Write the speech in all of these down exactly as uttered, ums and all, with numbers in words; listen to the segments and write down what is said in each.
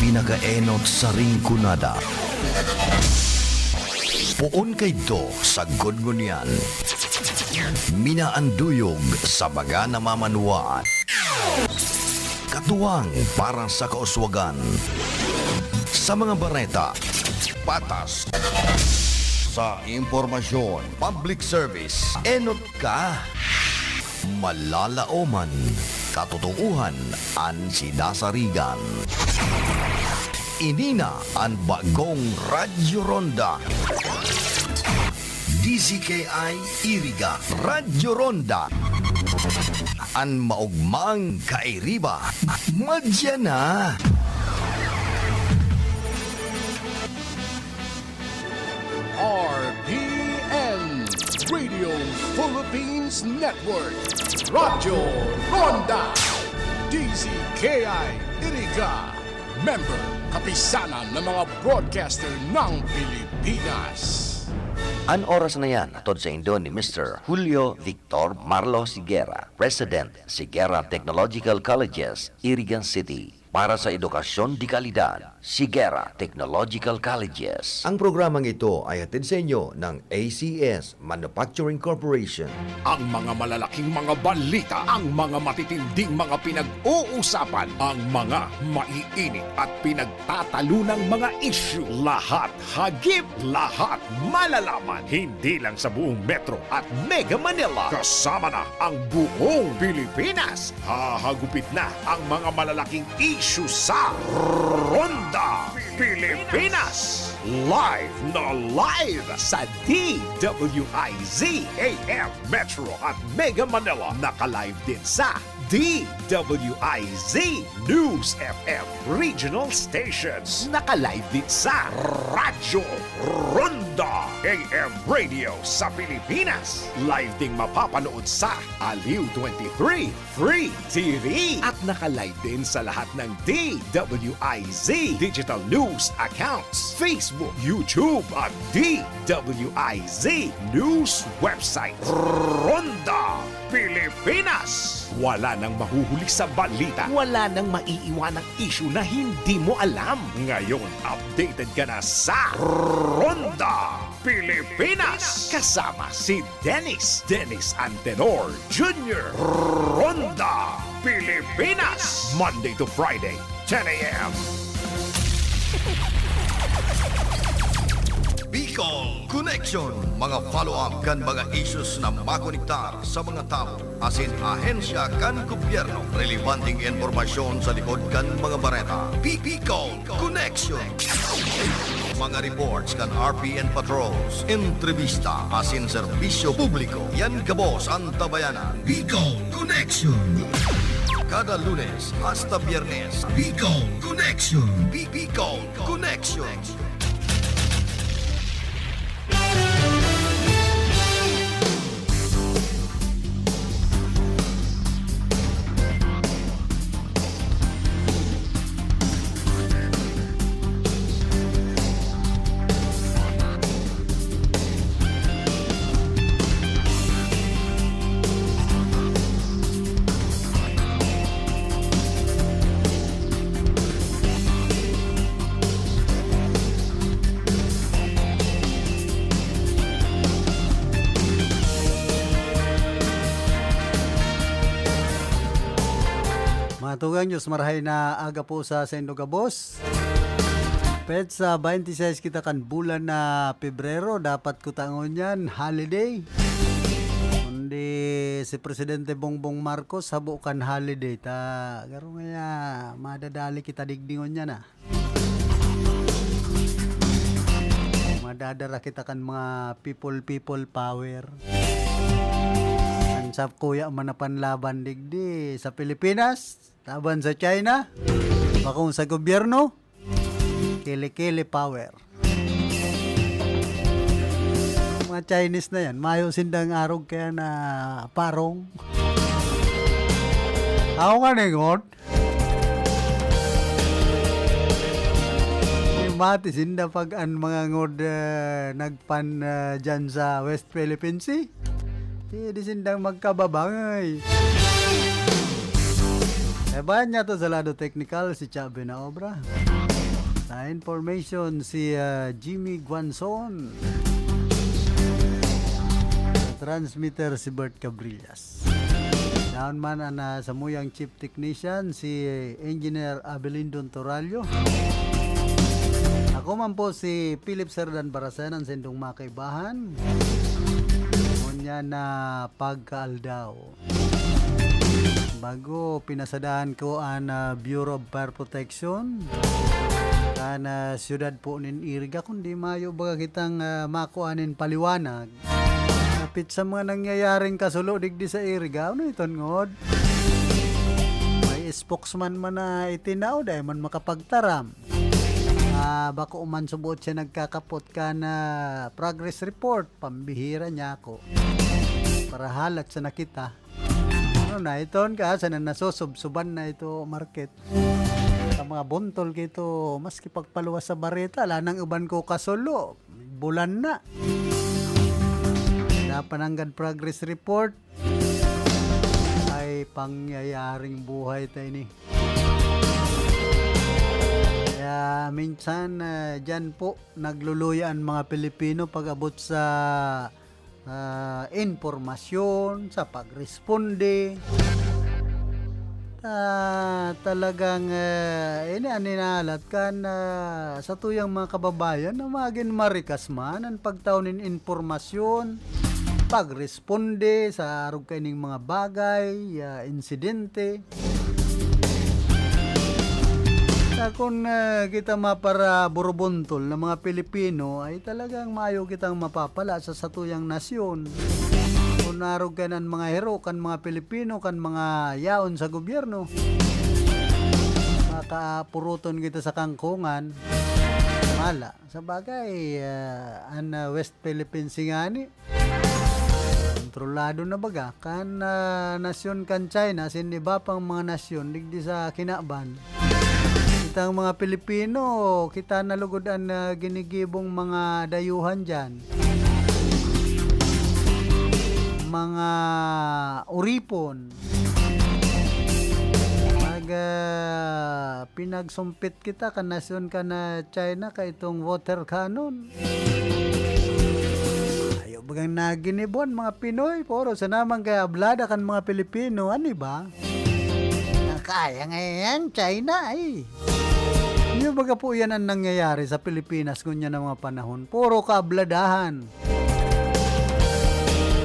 Pinakaenot sa Rinconada. Poon kaidto sagkod ngunyan. Minaanduyog sa mga namamanwaan. Katuwang para sa kauswagan. Sa mga bareta, patas. Sa impormasyon, public service, enot ka. Malalaoman, katotoohan an sinasarigan. Ini na an bagong Radyo Ronda. D Z K I Iriga, Radyo Ronda. An maogmang kairiba, madya na. R P N, Radio Philippines Network, Radyo Ronda, D Z K I Iriga, member, Kapisanan ng mga Broadcaster ng Pilipinas. An oras na yan, hatod saindo ni Mister Julio Victor Marlo Sigera, President, Sigera Technological Colleges, Iriga City. Para sa edukasyon de kalidad, Sigera Technological Colleges. Ang programang ito ay hatid sa inyo ng A C S Manufacturing Corporation. Ang mga malalaking mga balita, ang mga matitinding mga pinag-uusapan, ang mga maiinit at pinagtatalunang mga isyu, lahat hagip, lahat malalaman. Hindi lang sa buong Metro at Mega Manila, kasama na ang buong Pilipinas. Hahagupit na ang mga malalaking isyu sa Ronda Pilipinas. Live na live sa D W I Z A M Metro at Mega Manila. Naka-live din sa D W I Z News F M Regional Stations. Naka-live din sa Radyo Ronda A M Radio sa Pilipinas. Live ding mapapanood sa Aliw twenty-three Free T V. At naka-live din sa lahat ng D W I Z digital news accounts, Facebook, YouTube, at D W I Z News website. Ronda Pilipinas. Wala nang mahuhuli sa balita. Wala nang maiiwanang isyu na hindi mo alam. Ngayon, updated ka na sa Ronda Pilipinas. Kasama si Dennis, Dennis Antenor Junior. Ronda Pilipinas. Monday to Friday, ten a m. Bicol Connection, mga follow-up kan mga issues na makonektar sa mga tawo asin ahensya kan gobyerno. Relebanteng impormasyon sa likod kan mga bareta. Bicol Connection. Mga reports kan R P N patrols, entrevista asin serbisyo publiko. Yan gabos an tabayanan. Bicol Connection. Kada Lunes hasta Biyernes, Bicol Connection. Bi-, Bicol Connection. Mga tugang, Diyos marahay na aga po sa saindo gabos. Petsa twenty-six kita kan bulan na Pebrero, dapat kuta ngunyan holiday. Kundi si Presidente Bongbong Marcos habo kan holiday, ta garo ngaya madadali kita digdi ngunyan, ah. Madadara kita kan mga people, people power. Kan sa kuya man na panlaban digdi sa Pilipinas, laban sa China, bakong sa gobyerno, kili-kili power. Mga Chinese na yan, mayo sindang arog kaya na parong. Ako nga ningon, mati sinda pag an mga ngod, eh, nagpan, eh, dyan sa West Philippine Sea. Di, di sindang magkababangay. Sabayan niya to sa lado teknikal, si Chabe na obra. Sa information, si, ah, Jimmy Guanzon. Sa transmitter, si Bert Cabrillas. Daon man ang, ah, samuyang chief technician, si Engineer Abelindon Torallo. Ako man po si Philip Serdan Barasan, ang sindong makaibahan. Ngunyan na pagkaaldaw. Bago, pinasadahan ko an, ah, Bureau of Fire Protection kan, ah, siyudad po nin Iriga, kundi mayo baga kitang, ah, makua nin paliwanag. Dapit sa mga nangyayaring kasulo digdi sa Iriga, ano iton ngod? May spokesman man na itinao, dai man makapagtaram. Ah, bako man subot siya nagkakapot kan, ah, progress report, pambihira niya ako. Para halat sa nakita. Ano na, iton ka, sa na nasusubsuban na ito market. Sa mga buntol kito, maski pagpaluwas sa bareta, ala nang iban ko kasulo, bulan na. Napananggad progress report, ay pangyayaring buhay tayo ni. Kaya minsan, ah, dyan po, nagluluya ang mga Pilipino pag-abot sa, ah, impormasyon, sa pagresponde. Ah, talagang, ah, ini an hinahalat kan, ah, satuyang mga kababayan na magin marikas man an pagtao nin impormasyon, pagresponde sa arog kaining mga bagay, ah, insidente. Sa kun, ah, kita maparaburubuntol na mga Pilipino, ay talagang mayo kitang mapapala sa satuyang nasyon. Kun arog kaiyan an mga hero kan mga Pilipino, kan mga yaon sa gobyerno, makaapuruton kita sa kangkungan. Mala. Sa bagay, ah, an, ah, West Philippine Sea ngani, kontrolado na baga kan, ah, nasyon kan China, asin iba pang mga nasyon digdi sa kinaban. Kitang mga Pilipino, kita na lugod an, ah, ginigibong mga dayuhan diyan. Mga uripon. Pag, ah, pinagsumpit kita kan nasyon kan, ah, China, kaitong water cannon. Ayaw bagang naginibuan, mga Pinoy. Puro sa naman kaya ablada kan mga Pilipino. Ano ba? Kaya nga yan, China, ay. Ano baga po yan ang nangyayari sa Pilipinas ngunyan na mga panahon? Puro kaabladahan.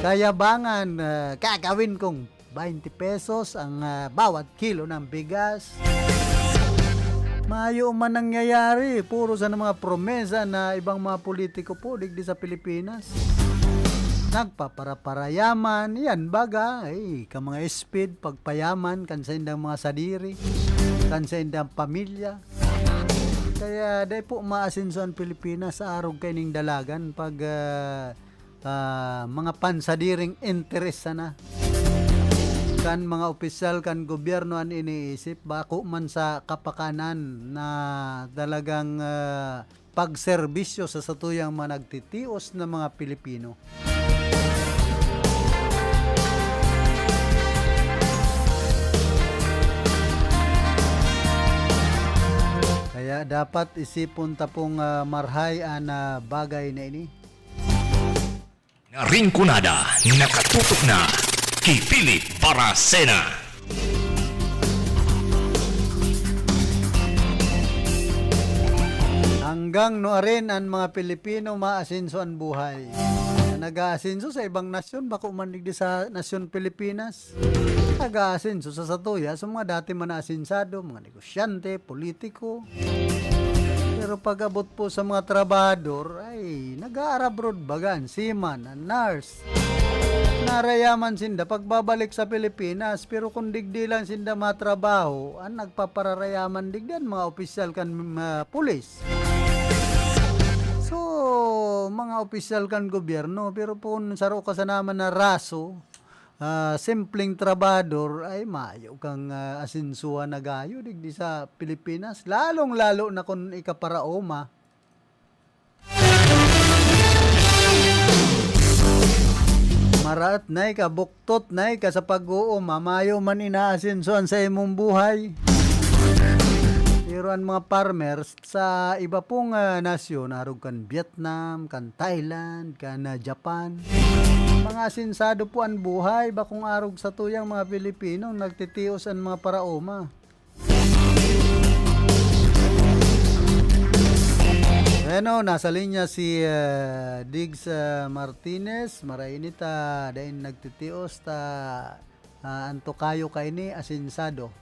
Kayabangan, ah, gagawin kong twenty pesos ang, ah, bawat kilo ng bigas. Mayo man nangyayari, puro sa mga promesa na ibang mga politiko po digdi sa Pilipinas. Nagpaparaparayaman, yan baga, ay, ka mga speed, pagpayaman, kan saindang mga sadiri, kan saindang pamilya. Kaya dai po maasenso ang Pilipinas sa arog kaining dalagan pag, ah, ah, mga pansadiring interes sana kan mga opisyal kan gobyerno an iniisip, bako man sa kapakanan na talagang, ah, pagserbisyo sa satuyang mga nagtitios na mga Pilipino. Kaya dapat isipon ta pong, ah, marhay an, ah, bagay na ini. Na Rinconada, nakatutok na ki Philip Baracena. Hanggang nuarin an mga Pilipino maasenso an buhay? Na nag-aasenso sa ibang nasyon, bako man digdi sa nasyon Pilipinas. Nag-aasenso sa satuya, sa mga dati man na asensado, mga negosyante, politiko. Pero pag-abot po sa mga trabahador, ay, nag-aarabroad baga, an seaman, an nurse. Narayaman sinda pagbabalik sa Pilipinas, pero kung digdi lang sinda matrabaho, an nagpapararayaman digdi an mga opisyal kan, ah, pulis. So, mga opisyal kan gobyerno, pero kung saro ka sana man na raso, ah, simpleng trabahador, ay mayo kang, ah, asensuhan na gayo digdi sa Pilipinas, lalong-lalo na kun ikaparaoma. Maraot na ika, buktot na ika sa pag-uom, mamayo man inaasenso an saimong buhay. Pero an mga farmers sa iba pong, ah, nasyon, arog kan Vietnam, kan Thailand, kan, ah, Japan, mga asensado po an buhay, bakong arog satuyang mga Pilipino, nagtitios an mga paraoma. Bueno, nasa linya si, ah, Diggs, ah, Martinez. Marainit, ah, dai nagtitios ta, ah, an tokayo kaini asensado.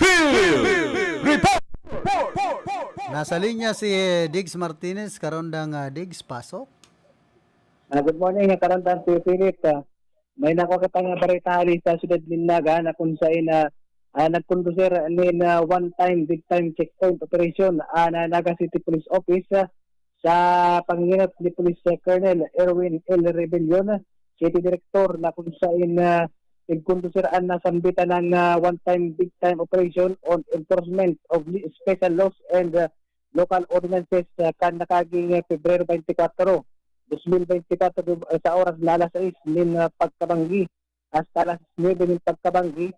Field Report! Nasa linya si Diggs Martinez. Karondang, ah, Diggs, pasok. Ah, good morning, Karondang Kuya Philip. Ah, may nakuha kita nga bareta hali sa siyudad nin Naga na kung saen na, ah, nagkondusir nin, ah, one time, big time checkpoint operation, ah, na Naga City Police Office, ah, sa pangingenot ni Police, ah, Colonel Erwin L. Rebellion, City Director, na kung saen, ah, nagkondusir an nasambitan ng, ah, one time, big time operation on enforcement of special laws and, ah, local ordinances, ah, kan nakaaging, ah, Pebrero twenty-four, twenty-four, ah, sa oras na alas sais nin, ah, pagkabanggi hasta alas nuebe nin pagkabanggi,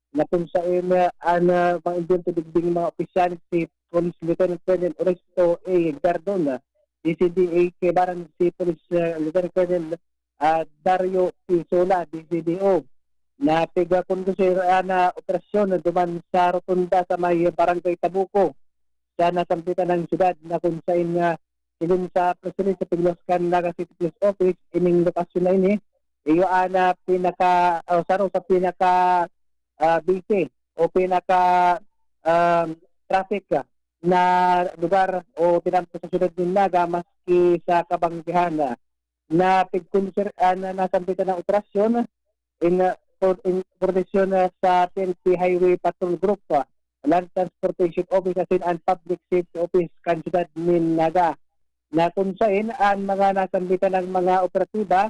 na kung saen, ah, an, ah, mga imbento digding mga opisyales si Police Lieutenant Colonel Onesto A. Gardon, ah, D C D A, kaibanan si Police, ah, Lieutenant Colonel, ah, Dario P. Sola, D C D O, na pigkondusir an, ah, operasyon duman sa rotunda sa may Barangay Tabuco, sa nasambitan ng syudad, na kung saen nga, sigon sa press release sa pigluwas kan Naga City Police Office, ining lokasyon na ini, iyo an, ah, pinaka, o saro sa pinaka, ah, busy o pinaka, um, traffic, ah, na lugar o tinampo sa syudad nin Naga, maski sa kabanggihan, ah, na pigkondusir, ah, na nasambitan ng operasyon in, ah, ko-, in koordinasyon, ah, sa P N P Highway Patrol Group, ah, Land Transportation Office asin an Public Safety Office kan siyudad nin Naga, na kung saen an mga nasambitan ng mga operatiba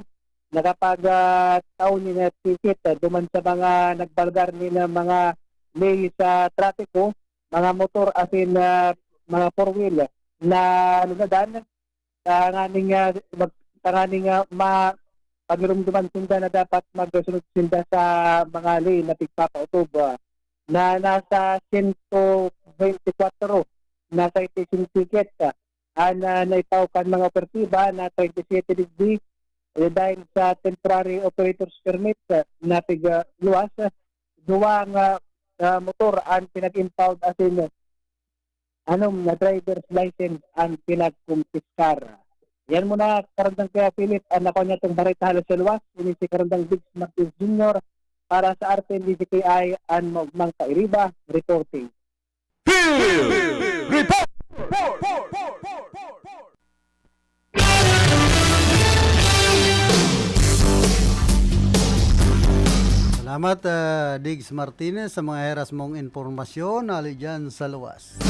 nakapag, ah, tao nin, ah, ticket, ah, duman sa mga nagbalgar nin, ah, mga ley sa trapiko, mga motor asin, ah, mga four wheel na lunadan, tanganing, ah, mag-, tanganing, ah, ma-, pagirumduman sinda na dapat magsunod sinda sa mga ley na pigpapautob, ah, na nasa sento bente kwatro na citation ticket, ah, an, ah, naitao kan mga operatiba na treinta y siete digdi, eh, dahil sa temporary operator's permit, ah, na pigluwas, ah, duwang, ah, ah, motor an pinag-impound asin anom na driver's license an pinagkumpiskar. Yan muna, Karandang Kuya Philip, an ako niya itong bareta halos sa luwas. Ini si Karandang Diggs Martinez Junior para sa R T N D C K I, an Maugmang Kairiba, reporting. Field Report! Salamat, ah, Diggs Martinez, sa mga heras mong impormasyon hali dyan sa luwas.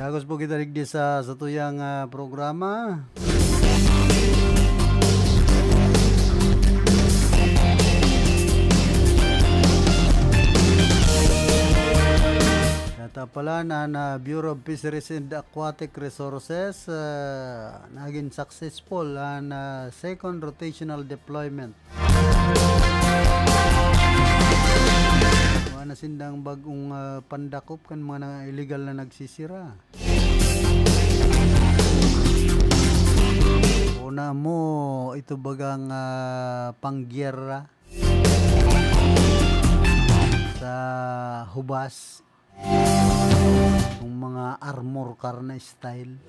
Dagos po kita digdi sa, sa tuyang, ah, programa. Kaya ta pala na, na Bureau of Fisheries and Aquatic Resources, ah, naging successful an, ah, second rotational deployment. Wa na sindang bag-ong, ah, pandakop kan mga na illegal na nagsisira. Una mo, ito bagang, ah, panggyera sa hubas, yung mga armor car na style.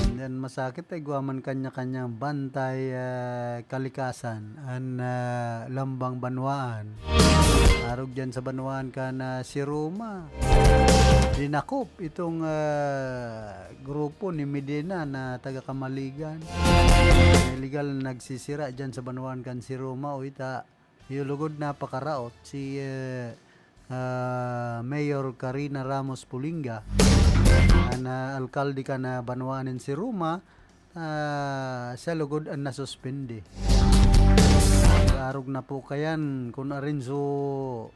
And then, masakit ay igwa man kanya-kanyang bantay, ah, kalikasan, an, ah, lambang banwaan. Arog dyan sa banwaan kan, ah, si Roma. Dinakop itong, ah, grupo ni Medina na taga Kamaligan. Illegal na nagsisira dyan sa banwaan kan si Roma. O ita, iyo lugod napakaraot si, eh, ah, Mayor Karina Ramos Pulinga, an, ah, alkalde kan, ah, banwaan nin si Roma, ah, siya lugod an nasuspindi. Arog na po kayan, kun arin so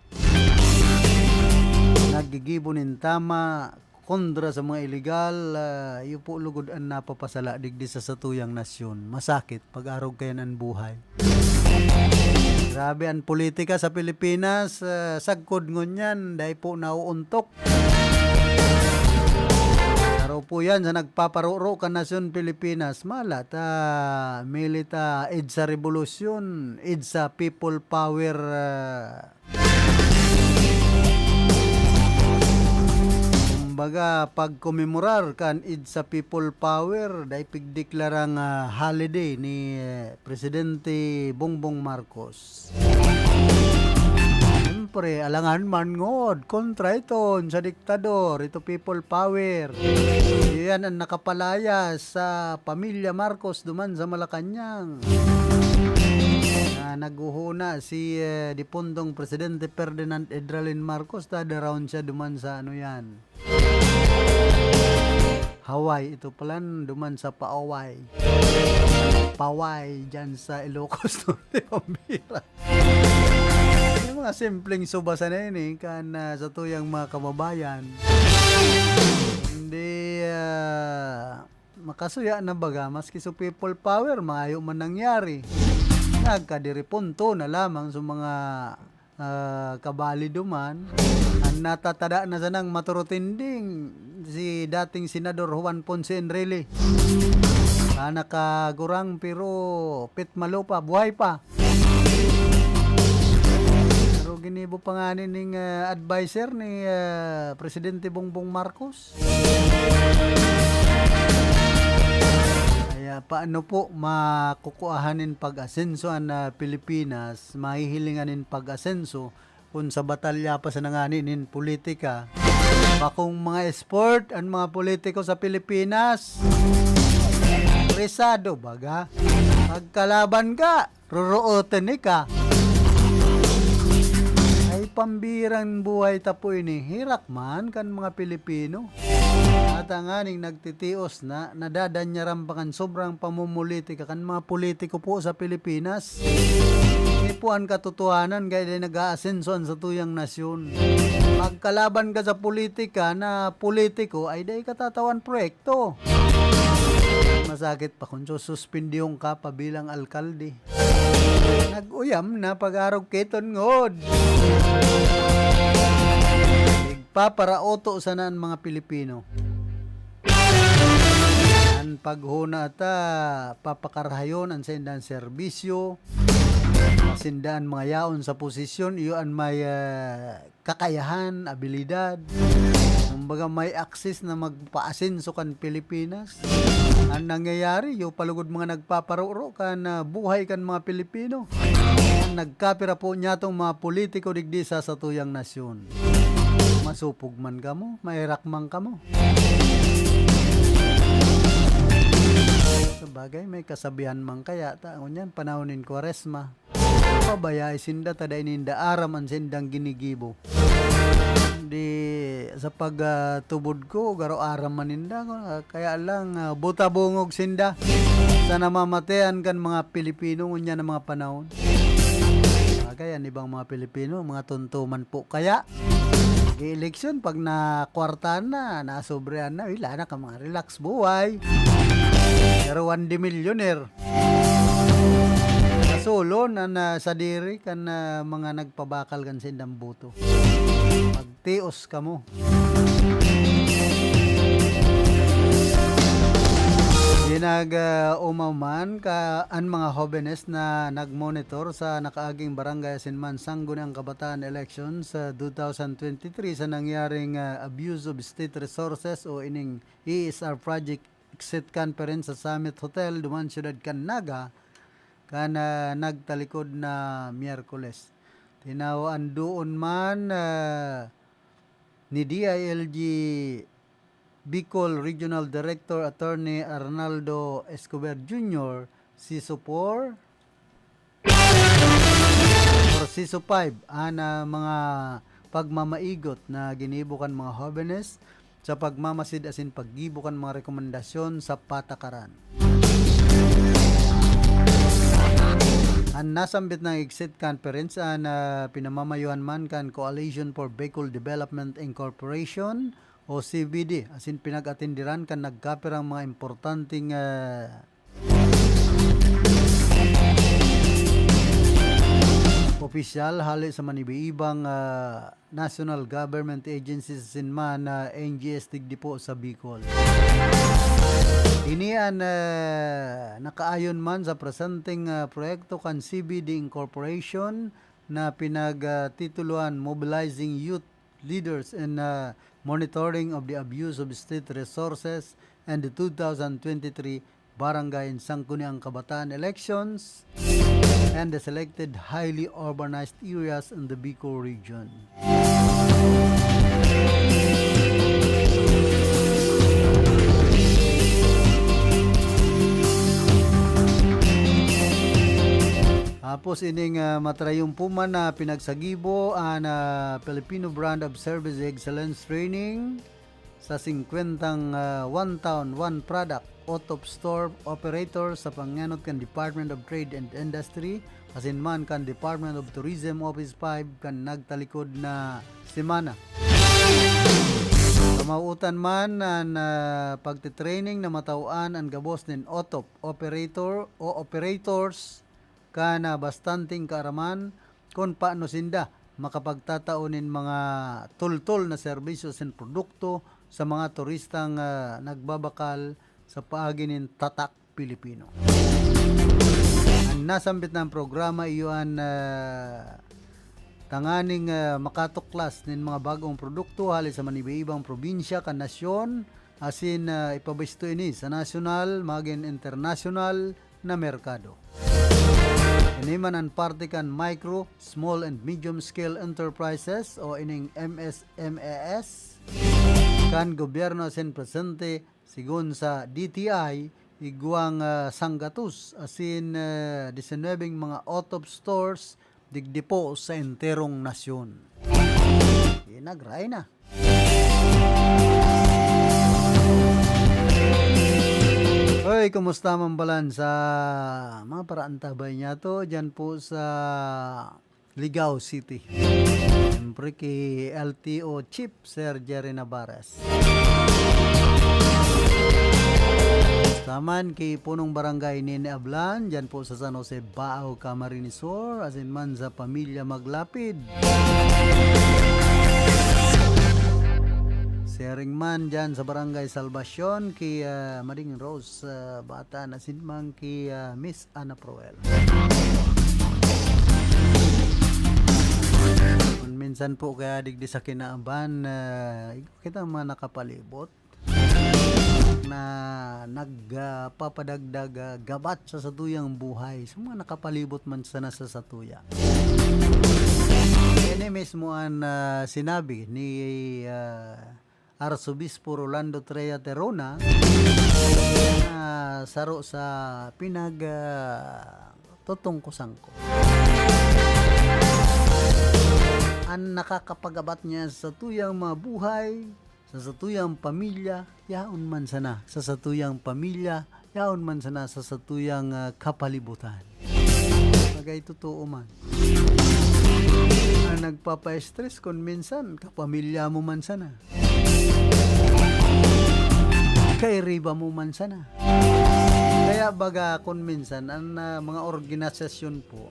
naggigibo nin tama kontra sa mga iligal, ah, iyo po lugod an napapasala digdi sa satuyang nasyon. Masakit pag-arog kayan an buhay. Grabe an politika sa Pilipinas, ah, sagkod ngunyan, dai po nauuntok. Araw po yan sa nagpaparoro kan nasyon Pilipinas. Mala ta, mili ta, EDSA Revolusyon, EDSA People Power, ah, kumbaga, pagkomemorar kan EDSA People Power, dai pigdeklarang, ah, holiday ni, eh, Presidente Bongbong Marcos. Siyempre, alangan man ngod, kontra iton sa diktador, ito people power. Iyan ang nakapalayas sa pamilya Marcos duman sa Malacañang. Na naghuhuna si, eh, dipundong Presidente Ferdinand Edralin Marcos, tada round siya duman sa ano yan, Hawaii. Ito palan duman sa Paaway. Paway, dyan sa Ilocos Norte, pambira. Yung mga simpleng suba sana yun eh, kan, ah, sa tuyang mga kababayan. Hindi, ah, makasuya na baga, maski sa people power, maayo man nangyari. Nagkadiripunto na lamang sa mga, ah, kabali duman. Ang natatada na sanang maturutinding si dating Senador Juan Ponce Enrile. Ah, nakagurang pero pit malupa, buhay pa. Pero ginibo pa nga nin, ah, adviser ni, ah, Presidente Bongbong Marcos. Kaya paano po makukuahan nin pag-asenso an, ah, Pilipinas, mahihilingan nin pag-asenso, kun sa batalya pa sana ngani nin politika? Bakong mga sport an mga politiko sa Pilipinas. Presado, baga. Pagkalaban ka, rorooton ka. Ay, pambirang buhay ta po ini. Herak man kan mga Pilipino. At ang aning nagtitios na, nadadanyaran pa kan sobrang pamumulitika kan mga politiko po sa Pilipinas. Ini po ang katotohanan, kaya dai nag-aasenso an satuyang nasyon. Pagkalaban ka sa politika na politiko, ay dai ka tatawan proyekto. Masakit pa kung sususpindihon ka pa bilang alkalde. Nag-uyam na pag-arog kiton ngod. Igpaparauto sana an mga Pilipino. An paghona ta, papakarahayon an saindang serbisyo, sinda an mga yaon sa posisyon, iyo an may, ah, kakayahan, abilidad, kumbaga may access na magpaasenso kan Pilipinas. An nangyayari, iyo palugod mga nagpaparoro kan, ah, buhay kan mga Pilipino. An nagkapira po niyatong mga politiko digdi sa satuyang nasyon. Masupog man kamo, maherak man kamo. Sabagay, may kasabihan man kaya ta, ngunyan, panahon nin Kwaresma. Pabayai sinda ta dai ninda aram an sindang ginigibo. Di sa pag, ah, tubod ko, garo aram man ninda, ah, kaya lang, ah, buta bungog sinda sa namamatean kan mga Pilipino ngunyan na mga panahon. Bagay, an ibang mga Pilipino, mga tonto man po kaya. Nag-eleksyon, pag nakwartahan na, nasobrehan na, wala na ka mga relax buhay. Pero one day millionaire. Kasulon an, ah, sadiri kan, ah, mga nagpabakal kan sindang boto. Magtios kamo. Ginag-, ah, umaman ka an mga hobenes na nagmonitor sa nakaaging barangay asin man Sangguniang Kabataan election sa two thousand twenty-three sa nangyaring, ah, abuse of state resources o ining E S R project exit conference sa Summit Hotel, duman siyudad kan Naga, kan, ah, nagtalikod na Miyerkules. Tinawan doon man, ah, ni D I L G Bicol Regional Director Attorney Arnaldo Escobar Junior, CISO four, or CISO five, an, ah, mga pagmamaigot na ginibo kan mga hobenes sa pagmamasid asin paggibo kan mga rekomendasyon sa patakaran. An nasambit na exit conference an, ah, pinamamayuhan man kan Coalition for Bicol Development Incorporation o C B D, asin pinag-atenderan kan nagkapirang mga importanteng, ah, opisyal hale sa manibi-ibang, ah, national government agencies asin man na N G Os digdi po sa Bicol. Ini an, ah, nakaayon man sa presenteng, ah, proyekto kan C B D Incorporation na pinagtituloan Mobilizing Youth Leaders in, ah, Monitoring of the Abuse of State Resources and the two thousand twenty-three Barangay and Sangguniang Kabataan elections and the selected highly urbanized areas in the Bicol region. Tapos ining, ah, matrayumpuman na pinagsagibo an, ah, Filipino Brand of Service Excellence Training sa singkwentang, ah, One Town, One Product, out of store operator sa pangenot kan Department of Trade and Industry, asin man kan Department of Tourism Office five kan nagtalikod na semana. Kamautan man an, ah, pagtitraining na matawan an gabos nin out of operator o operators kan, ah, bastanteng kaaraman kun paano sinda makapagtatao nin mga tultol na serbisyo asin produkto sa mga turistang, ah, nagbabakal sa paagi nin Tatak Pilipino. An nasambit na programa iyo an, ah, tanganing, ah, makatuklas nin mga bagong produkto hale sa manibi-ibang probinsya kan nasyon, asin, ah, ipabisto ini sa nasyonal magin internasyonal na merkado. Ini man an parte kan Micro, Small and Medium Scale Enterprises o ining M S M E S kan gobyerno asin presente, sigon sa D T I, igwang, ah, sanggatos asin, ah, disinwebeng mga out of stores digdi po sa enterong nasyon. Inagray na. Hoy, kumusta man balan sa mga paraantabay niya to dyan po sa Ligao City? Siyempre, ki L T O Chief Sir Jerry Navarez. Taman ki Punong Barangay Nene Ablan, dyan po sa San Jose, Baao, Camarines Sur, asin man sa pamilya Maglapid. Sharing man dyan sa Barangay Salvacion, ki, ah, Mading Rose, ah, Bata, asin man ki, ah, Miss Ana Proel. Kun minsan po kaya digdi sa Kinaaban, ah, kita mga nakapalibot na nagpapadagdag, ah, gabat sa satuyang buhay, sa mga nakapalibot man sana sa satuya. Ini mismo an, ah, sinabi ni, ah, Arsobispo Rolando Trea Terona, na saro sa pinag, ah, tutungkosan ko. An nakakapagabat niya sa satuyang mga buhay, sa satuyang pamilya, yaon man sana sa satuyang pamilya, yaon man sana sa satuyang, ah, kapalibutan. Bagay totoo man. Ang nagpapa-stress kun minsan, kapamilya mo man sana. Kairiba mo man sana. Kaya baga kun minsan, ang, ah, mga organisasyon po,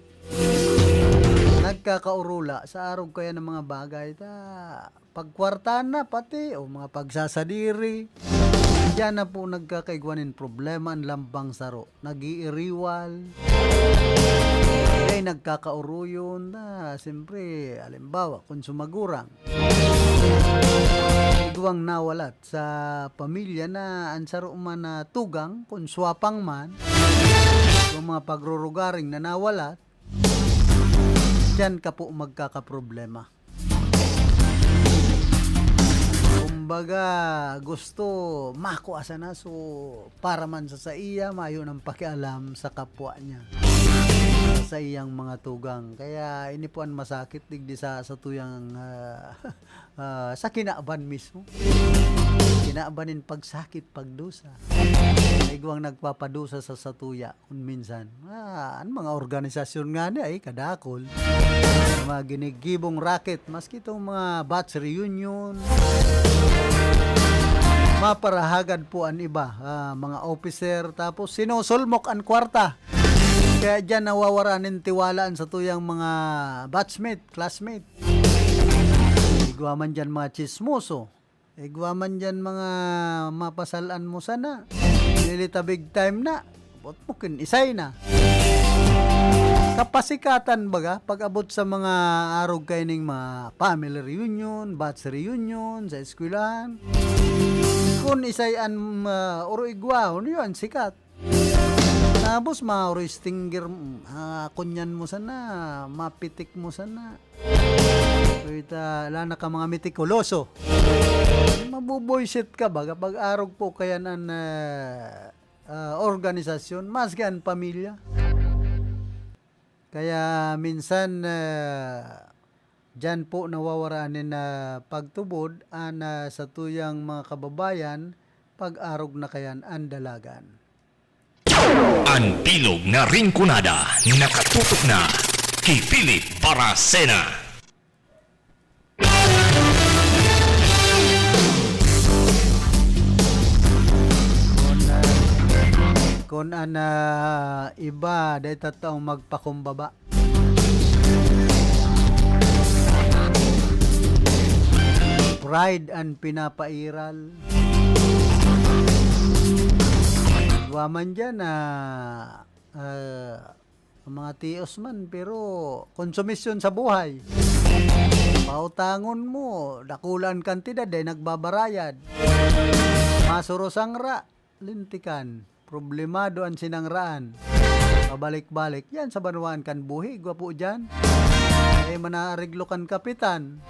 nagkakaurula sa arog kaya ng mga bagay, ta pagkwarta na pati, o mga pagsasadiri. Diyan na po nagkakaigwa nin problema ang lambang saro. Nag-iiriwal. Kaya nagkakauruyon na, siyempre, halimbawa, kung sumagurang. Igwang nawalat sa pamilya na ang saro man na tugang, kung swapang man, kung mga pagrurugaring na nawalat, diyan ka po magkakaproblema. Kumbaga, gusto makua sana, so para man sa saiya, mayo nang pakialam sa kapwa niya. sa iyang mga tugang. Kaya ini po an masakit digdi sa, sa tuyang, ah, ah, sa kinaban mismo. Kinaban nin pagsakit, pagdusa. Igwang nagpapadusa sa satuya kun minsan. Ah, an mga organisasyon ngani ay kadakol. Mga ginigibong racket, maski itong mga batch reunion, maparahagad po an iba, ah, mga officer, tapos sinusulmok an kwarta. Kaya diyan nawawara nin tiwala an satuyang mga batchmate, classmate. Igwa man diyan mga tsismoso. Igwa man diyan mga mapasalan mo sana. Lilita big time na. Bot mo kin isay na. Kapasikatan baga, pag-abot sa mga arog kaining mga family reunion, batch reunion, sa eskwelahan. Kun isay an, ah, oro igwa, ano yun, sikat. Tapos, mauro stinger, mm, ah, kunyan mo sana, mapitik mo sana. Uy, ta, ala na ka mga mitikuloso. Mabuboyset ka ba kapag arog po kaya an, ah, ah, organisasyon, maski an pamilya? Kaya minsan, ah, diyan po nawawaraan nin, ah, pagtubod an, ah, satuyang mga kababayan pag arog na kayan an dalagan. An bilog na Rinconada, nakatutok na ki Philip Baracena. Kun, ah, kun an, ah, iba, dai ta taong magpakumbaba. Pride an pinapairal. Igwa man diyan na, ah, mga tios man, pero konsumisyon sa buhay. Pautangon mo, dakula an kantidad, dai nagbabarayad. Masurusangra, lintikan. Problemado an sinangraan. Pabalik-balik. Yan sa banwaan kan buhi, gwapo diyan. Ay, manaareglo kan kapitan.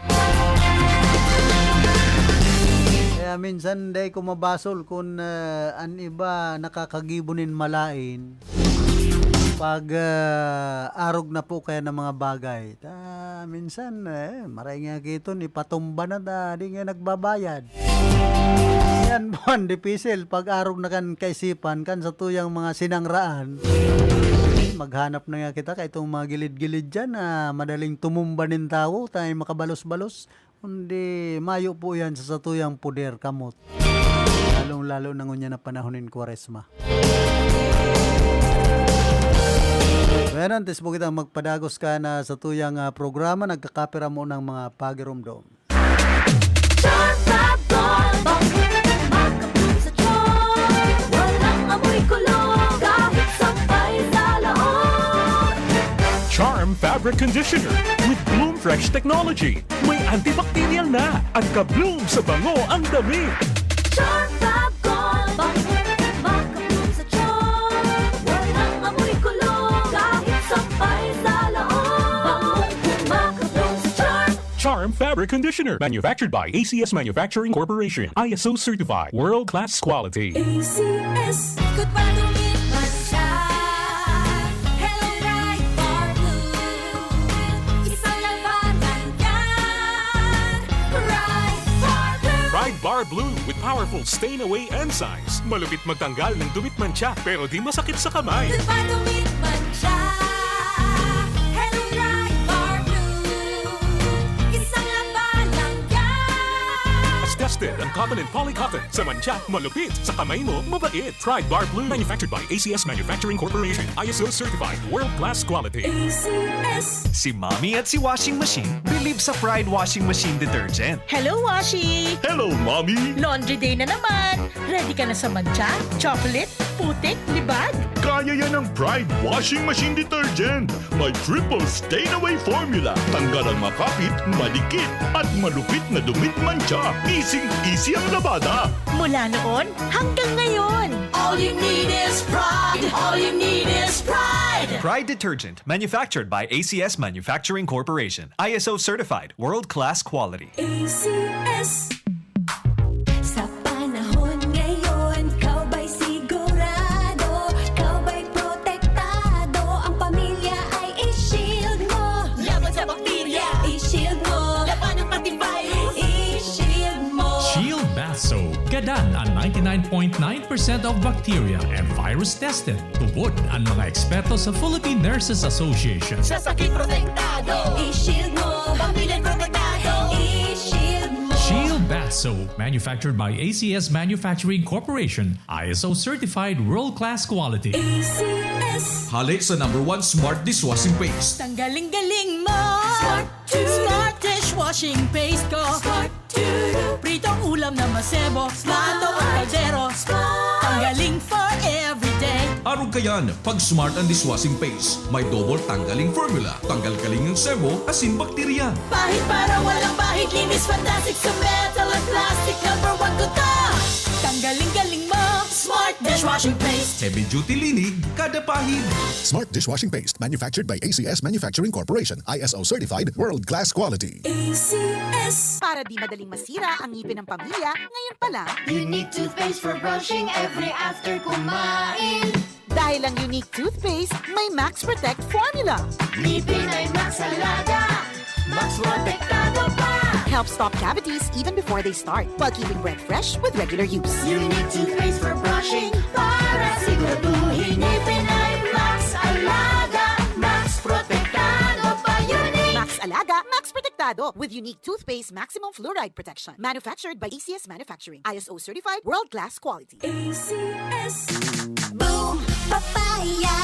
Kaya minsan, dai ko mabasol kun, ah, an iba nakakagibo nin malain. Pag, ah, arog na po kaya ng mga bagay. Ta, minsan, eh, maray nga kiton, ipatumba na ta, di nga nagbabayad. Yan po ang dipisil, pag arog na kan kaisipan, kan satuyang mga sinangraan. Maghanap na nga kita kay itong mga gilid-gilid dyan na madaling tumumba nin tawo, tayo makabalos-balos. Kundi mayo po yan sa satuyang poder, kamot. Lalong-lalo na ngunyan na panahon nin Kwaresma. Bueno, antes po kitang magpadagos ka na satuyang, ah, programa, nagkakapira mo ng mga pagiromdom. Charm Fab Gold, bangko makabloom sa charm. Walang amoy kulog, kahit sampay sa laot. Charm Fabric Conditioner with Bloom Fresh Technology. May antibacterial na. Ang ka-bloom sa bango ang damit. Charm Fab Gold, bangko makabloom sa charm. Walang amoy kulog, kahit sampay sa laot. Bangong makabloom sa charm. Charm Fabric Conditioner, manufactured by A C S Manufacturing Corporation. I S O certified, world-class quality. A C S. Ikot pa, dumit man siya. Hello, Pride Bar Blue. Isang labanan yan. Pride Bar Blue. Pride Bar Blue with powerful stain away enzymes. Malupit magtanggal ng dumit mantsa, pero di masakit sa kamay. Ikot pa, dumit man siya. Hello, Pride Bar Blue. Isang labanan yan. Tested ang cotton and poly cotton. Sa mantsa, malupit. Sa kamay mo, mabait. Pride Bar Blue. Manufactured by A C S Manufacturing Corporation. I S O certified. World class quality. A C S. Si Mommy at si Washing Machine believe sa Pride Washing Machine Detergent. Hello, Washi! Hello, Mommy! Laundry day na naman! Ready ka na sa mantsa, chocolate, putik, libag? Kaya yan ng Pride Washing Machine Detergent. May triple stain away formula. Tanggal ang makapit, madikit, at malupit na dumit mantsa. Easy-easy ang labada. Mula noon hanggang ngayon. All you need is Pride. All you need is Pride. Pride Detergent, manufactured by A C S Manufacturing Corporation. I S O certified, world-class quality. A C S. Sa panahon ngayon, ikaw ba'y sigurado? Ikaw ba'y protektado? Ang point nine percent of bacteria and virus tested. Tubod ang mga eksperto sa Philippine Nurses Association. Sa sakit protektado. I-shield mo. Pamilya protektado. I-shield mo. Shield Bath Soap, manufactured by A C S Manufacturing Corporation, I S O certified world-class quality. A C S. Hali sa number one smart dishwashing paste. Tanggaling-galing mo. Smart to. Smart dishwashing paste ko. Smart to. Pritong ulam na masebo. Plato at kaldero. Tanggaling for everyday. Arog kayan, pag smart ang dishwashing paste, may double tanggaling formula, tanggal kaling ng sebo, asin bakterya. Pahid para walang bahid. Linis fantastic sa metal at plastic. Number one ko to. Tanggaling-galing mo. Smart dishwashing paste. Heavy duty linig, kada pahid. Smart dishwashing paste manufactured by A C S Manufacturing Corporation, I S O certified, world class quality. A C S. Para di madaling masira ang ngipin ng pamilya, ngayon pa lang. Unique toothpaste for brushing every after kumain. Dahil ang Unique Toothpaste may Max Protect Formula. Ngipin ay Max Alaga. Max Protektado pa. Helps stop cavities even before they start, while keeping breath fresh with regular use. Unique toothpaste for brushing para siguraduhin ngipin ay Max Alaga. Max Protektado pa. Unique. Max Alaga, Max Protektado with Unique Toothpaste Maximum Fluoride Protection. Manufactured by A C S Manufacturing. I S O certified, world-class quality. A C S. Boom! Papaya!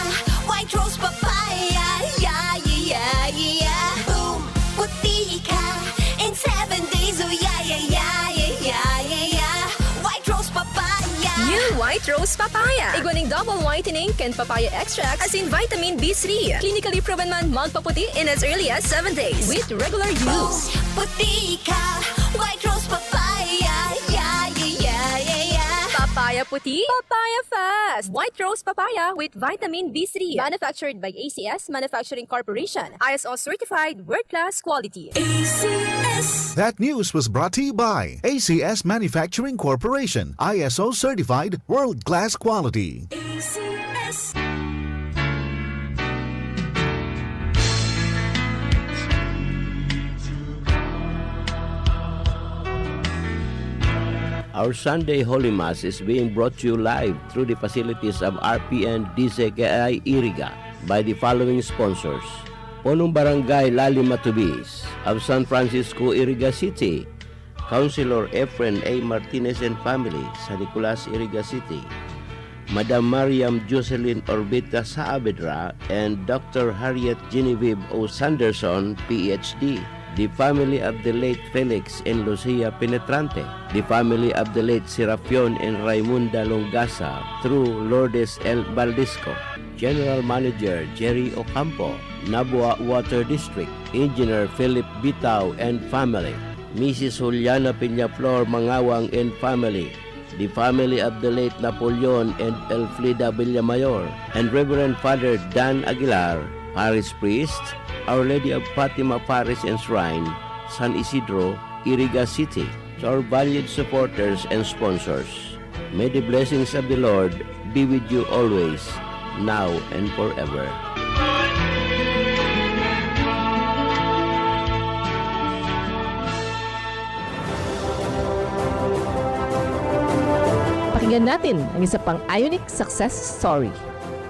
White Rose Papaya! Yeah, yeah, yeah, yeah! Boom! Puti ka! In seven days, oh yeah, yeah, yeah, yeah, yeah, yeah, yeah! White Rose Papaya! New White Rose Papaya. Igwa ning double whitening kan papaya extract, asin vitamin B three. Clinically proven man magpaputi in as early as seven days with regular use. Puti ka! White Rose Papaya! Yeah, yeah, yeah, yeah, yeah! Papaya puti, papaya fast. White Rose Papaya with vitamin B three. Manufactured by A C S Manufacturing Corporation. I S O certified, world-class quality. A C S. That news was brought to you by A C S Manufacturing Corporation, I S O certified, world class quality. A C S. Our Sunday Holy Mass is being brought to you live through the facilities of R P N D C K I Iriga by the following sponsors: Punong Barangay Lali Matubis of San Francisco, Iriga City, Councilor Efren A. Martinez and family, San Nicolas, Iriga City, Madam Mariam Jocelyn Orbita Saavedra, and Doctor Harriet Genevieve O. Sanderson, P H D, the family of the late Felix and Lucia Penetrante, the family of the late Serapion and Raimunda Longasa through Lourdes L. Baldisco, General Manager Jerry Ocampo, Nabua Water District, Engineer Philip Bitao and family, Missus Juliana Peñaflor Mangawang and family, the family of the late Napoleon and Elfrida Villamayor, and Reverend Father Dan Aguilar, Parish Priest, Our Lady of Fatima Parish and Shrine, San Isidro, Iriga City. To our valued supporters and sponsors, may the blessings of the Lord be with you always, now and forever. Pakinggan natin ang isa pang Ionic success story.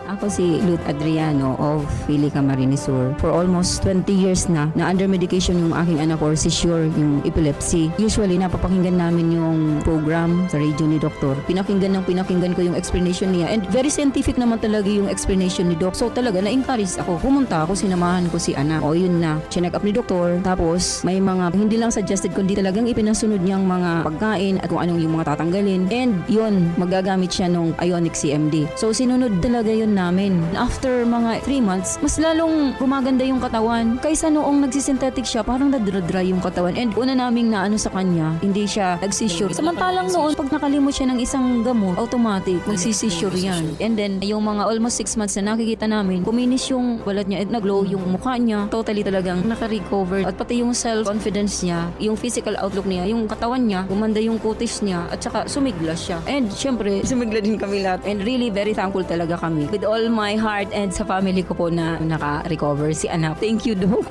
Ako si Ruth Adriano of Philly, Camarines Sur. For almost twenty years na, na under medication yung aking anak for seizure, yung epilepsy. Usually, napapakinggan namin yung program sa radio ni Doktor. Pinakinggan ng pinakinggan ko yung explanation niya. And very scientific naman talaga yung explanation ni Doc. So talaga, na-encourage ako. Pumunta ako, sinamahan ko si anak. O yun na, chinek up ni Doktor. Tapos, may mga hindi lang suggested, kundi talagang ipinasunod niyang mga pagkain at kung anong yung mga tatanggalin. And yun, magagamit siya nung Ionic C M D. So, sinunod talaga yun namin. After mga three months, mas lalong gumaganda yung katawan. Kaysa noong nagsisynthetic siya, parang nadra-dry yung katawan. And una naming naano sa kanya, hindi siya nagsisure. Samantalang noon, pag nakalimot siya ng isang gamot, automatic, magsisisure yan. And then, yung mga almost six months na nakikita namin, kuminis yung balat niya, nag-glow yung mukha niya, totally talagang nakarecover. At pati yung self-confidence niya, yung physical outlook niya, yung katawan niya, gumanda yung kutis niya, at saka sumigla siya. And syempre, sumigla din kami lahat. And really, very thankful talaga kami. With all my heart and sa family ko po na naka-recover si anak. Thank you, Doc.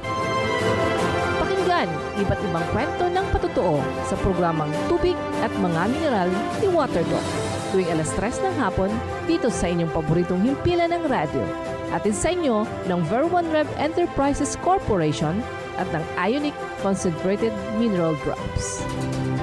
Pakinggan iba't ibang kwento ng patotoo sa programang Tubig at Mga Mineral ni Water Doc. tuwing alas tres ng hapon dito sa inyong paboritong himpilan ng radyo. Hatid sa inyo ng Ver One Rev Enterprises Corporation at ng Ionic Concentrated Mineral Drops.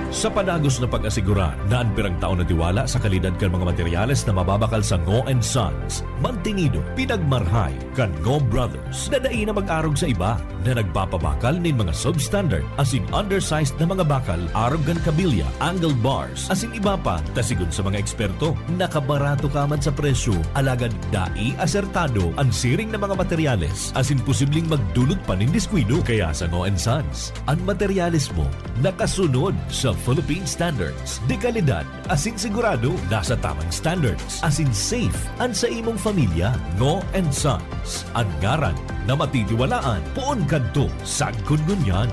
Sa padagos na pag-asigurar na an pirang taon na tiwala sa kalidad kan mga materyales na mababakal sa Ngo and Sons, mantinido, pinagmarhay kan Ngo Brothers na dai na mag-arog sa iba na nagpapabakal nin mga substandard asin undersized na mga bakal arog kan kabilya, angle bars, asin iba pa, ta sigon sa mga eksperto, nakabarato ka man sa presyo, alagad dai asertado an siring na mga materyales, asin posibleng magdulot pa nin diskuido. Kaya sa Ngo and Sons, an materyales mo nakasunod sa Philippine Standards de kalidad, asin sigurado nasa tamang standards, asin safe an sa imong pamilya. Ngo and Sons, an ngaran na matitiwalaan poon kadto sagkod ngunyan.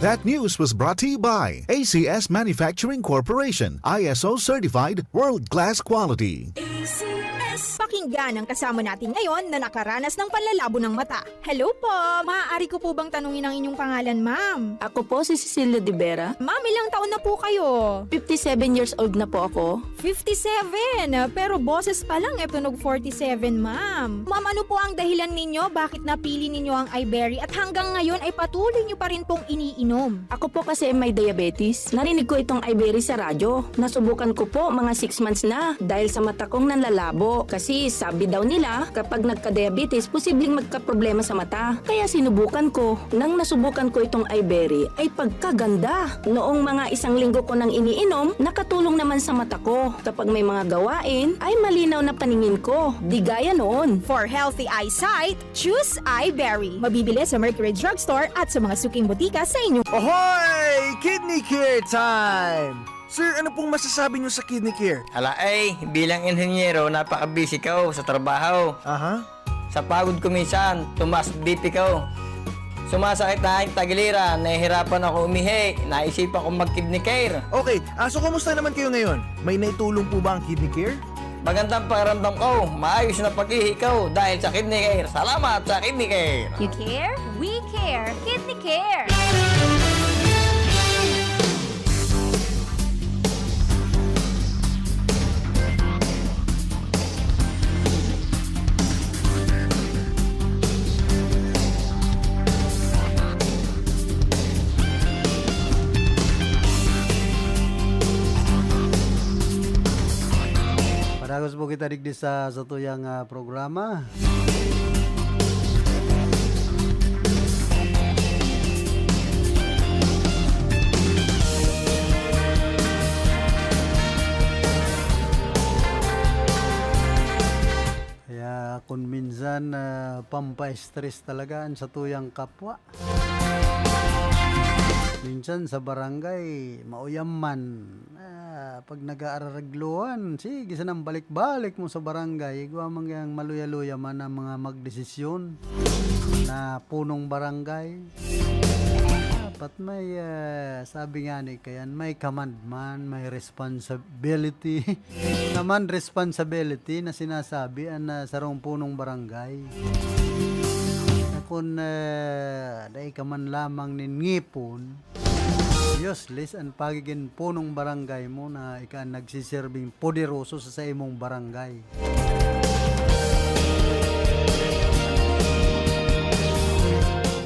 That news was brought to you by A C S Manufacturing Corporation, I S O certified, world-class quality. A C S. Pakinggan ang kasama natin ngayon na nakaranas ng panlalabo ng mata. Hello po! Maaari ko po bang tanungin ang inyong pangalan, ma'am? Ako po si Cecilia de Vera. Ma'am, ilang taon na po kayo? Fifty-seven years old na po ako. Fifty-seven? Pero boses pa lang, e tunog forty-seven, ma'am. Ma'am, ano po ang dahilan ninyo bakit napili ninyo ang Iberry at hanggang ngayon ay patuloy nyo pa rin pong iniinom? Ako po kasi may diabetes. Narinig ko itong Iberry sa radyo. Nasubukan ko po mga six months na dahil sa mata kong nanlalabo. Kasi sabi daw nila, kapag nagka-diabetes, posibleng magkaproblema sa mata. Kaya sinubukan ko. Nang nasubukan ko itong Iberry, ay pagkaganda! Noong mga isang linggo ko nang iniinom, nakatulong naman sa mata ko. Kapag may mga gawain, ay malinaw na paningin ko. Di gaya noon. For healthy eyesight, choose Iberry. Mabibili sa Mercury Drugstore at sa mga suking botika sa inyong Ohoy! Kidney Care Time! Sir, ano pong masasabi niyo sa Kidney Care? Ala ay, bilang inhenyero, napaka-busy ko sa trabaho. Aha. Sa pagod ko minsan, tumaas B P ko. Sumasakit na ang tagiliran, nahihirapan ako umihi, naisipan kong mag-Kidney Care. Okay, ah, so kumusta naman kayo ngayon? May naitulong po ba ang Kidney Care? Magandang pakiramdam ko, maayos na pag-ihi ko dahil sa Kidney Care. Salamat sa Kidney Care! You care? We care! Kidney Care! Padagos po kita digdi sa satuyang, ah, programa. Kaya kun minsan, ah, pampa-stress talaga an satuyang kapwa. Minsan sa barangay, mauyam man. Ah, pag nag-aarareglohan, sige, sanang balik-balik mo sa barangay. Igwa man kayang maluya-luya man ang mga magdesisyon na punong barangay. Dapat may, ah, sabi nga ni kayan, may command man, may responsibility. Naman responsibility na sinasabi an, ah, sarong punong barangay. Na kun, ah, dai ka man lamang nin ngipon, useless an pagigin punong barangay mo na ika an nagsiserbing poderoso sa, sa imong barangay.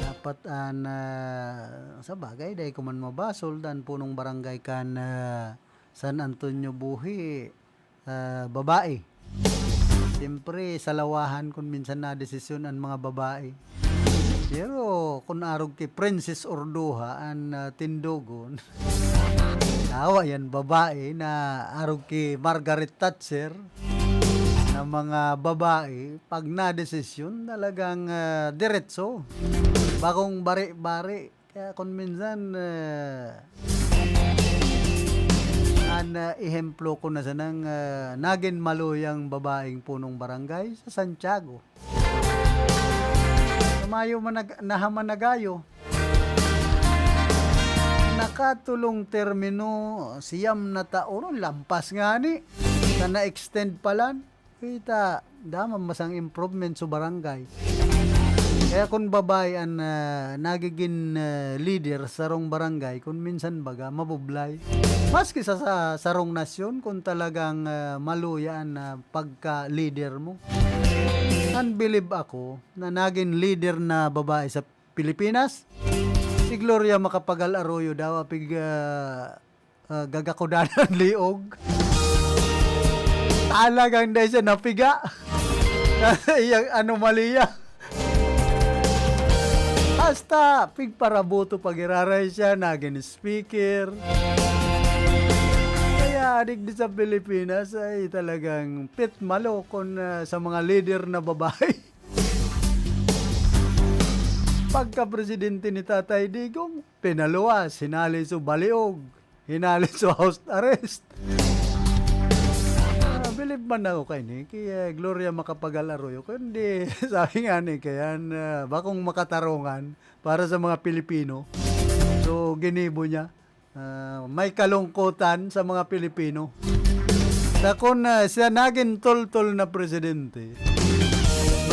Dapat an, ah, sa bagay, dai ko man mabasol, dan punong barangay kan, ah, San Antonio Buhi, ah, babae. Siyempre, salawahan kun minsan nadesisyon an mga babae. Pero kun arog ki Princess Orduha an, ah, tindogon, tawa yan babae na arog ki Margaret Thatcher na mga babae, pag nadesisyon, talagang, ah, diretso. Bakong bari-bari. Kaya kun minsan, ah, an, ah, ehemplo ko na sanang, ah, nagin maluyang babaeng punong barangay sa Santiago. Sa mayo manag-, nahamanagayo. Nakatulong termino, siyam na taon, lampas ngani. Sa na-extend pa lang. Kita, daman masang improvement sa barangay. Kaya kun babae an, ah, nagigin, ah, leader sa sarong barangay, kun minsan baga mabublay. Maski sa, sa sarong nasyon, kun talagang, ah, maluya an, ah, pagka-leader mo. An bilib ako na nagin leader na babae sa Pilipinas, si Gloria Macapagal Arroyo daw, apig, ah, ah, gagakudanan liog. Talagang dai siya napiga. Iyang anomalya. Hasta pigparaboto pa giraray siya, nagin speaker. Kaya digdi sa Pilipinas ay talagang pitmalo kun, ah, sa mga leader na babae. Pagka-presidente ni Tatay Digong, pinaluwas, hinali sa baliog, hinali sa house arrest. Ah, bilib man ako kaini, kay, eh, Gloria Macapagal Arroyo. Kundi, sabi nga ni, kaya, ah, bakong makatarungan para sa mga Pilipino. So, ginibo niya. Ah, may kalungkutan sa mga Pilipino. Dakon na siya nagin toltol na presidente.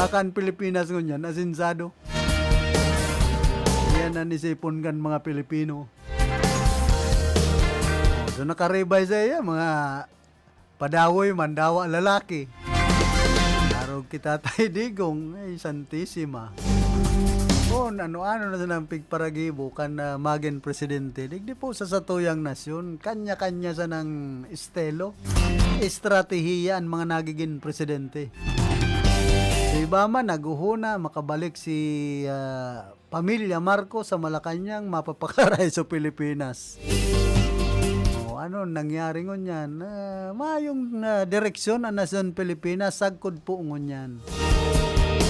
Baka an Pilipinas ngunyan, asinsado. Yan an isipon kan mga Pilipino. So, nakaribay sa iya, mga padawoy man, dawa lalaki. Arog ki Tatay Digong, ay, Santisima. Kun ano-ano na sanang pigparagibo kan, ah, magin presidente, digdi po sa satuyang nasyon, kanya-kanya sanang estilo, estratehiya an mga nagigin presidente. Sa iba man, naghuhuna, makabalik si, ah, Pamilya Marcos sa Malacañang mapapakaray sa Pilipinas. O, ano nangyari ngunyan? Ah, mayong, ah, direksyon an nasyon Pilipinas sagkod po ngunyan.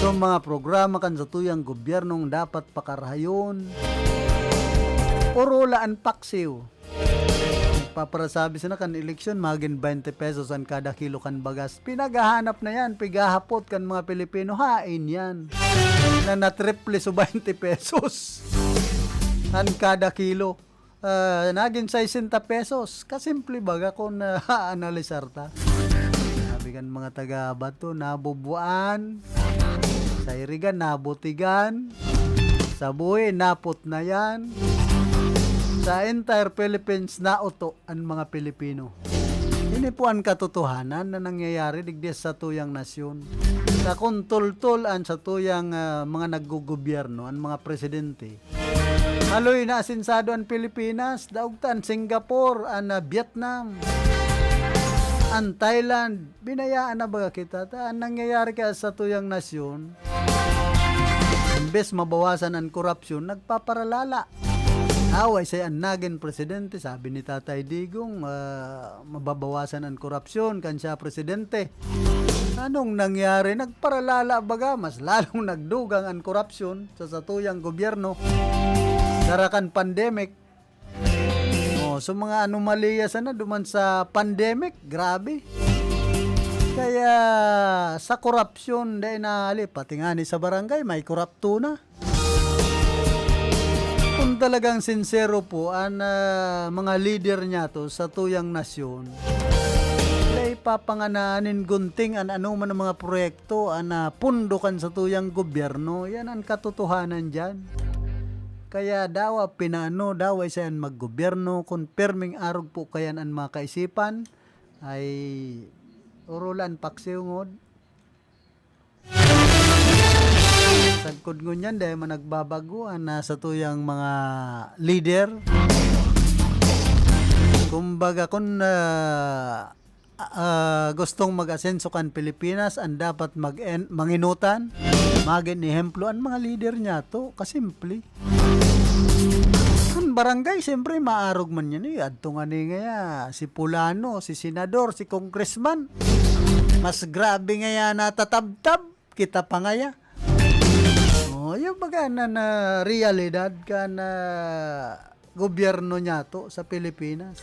So, mga programa kan satuyang gobyernong dapat pakarahayon, puro la an paksiw. Nagpaparasabi sana kan eleksyon, magin twenty pesos an kada kilo kan bagas. Pinaghahanap na yan, pighahapot kan mga Pilipino. Hain yan. Na natriple so twenty pesos an kada kilo. Ah, nagin sesenta pesos. Kasimple baga kun, ah, aanalisar ta. Sabi kan mga taga Bato, nabubuan. Sa Irigan, nabutigan. Sa Buhi, napot na yan. Sa entire Philippines, nauto an mga Pilipino. Ini po an katotohanan na nangyayari digdi sa satuyang nasyon. Sa kun toltol an satuyang, ah, mga naggogobyerno, an mga presidente, haloy na asinsado an Pilipinas, daog ta an Singapore, an, ah, Vietnam, an Thailand. Binayaan na baga kita ta an nangyayari kaya sa satuyang nasyon? Imbes mabawasan an korapsyon, nagpaparalala. Away sa an nagin presidente, sabi ni Tatay Digong, ah, mababawasan an korapsyon kan siya presidente. Anong nangyari? Nagparalala baga, mas lalong nagdugang an korapsyon sa satuyang gobyerno. Dara kan pandemic. Oh, so mga anomalya sana duman sa pandemic, grabe. Kaya sa korapsyon, dai na hali, pati nga ni sa barangay, may korapto na. Kung talagang sinsero po an, ah, mga lider niyato sa tuyang nasyon, dai papanganaan nin gunting an anoman na mga proyekto, an, ah, pondo kan sa tuyang gobyerno. Yan an katotohanan diyan. Kaya dawa pinaano, dawa isa yan maggobyerno, kun pirming arog po kayan an mga kaisipan, ay urulan paksiw ngod. Sagkod ngunyan, dai man nagbabago an, ah, satuyang mga lider. Kumbaga, kun, ah, ah, gustong mag-asenso kan Pilipinas, an dapat mag-en-, manginutan, magin ehemplo, an mga lider niyato, kasimple. An barangay, siyempre, maarog man yan, eh. Adto nga ni ngaya, si Pulano, si Senador, si Congressman. Mas grabe ngaya natatabtab, kita pa ngaya. Oh, yung baga na, na realidad ka na gobyerno niyato sa Pilipinas.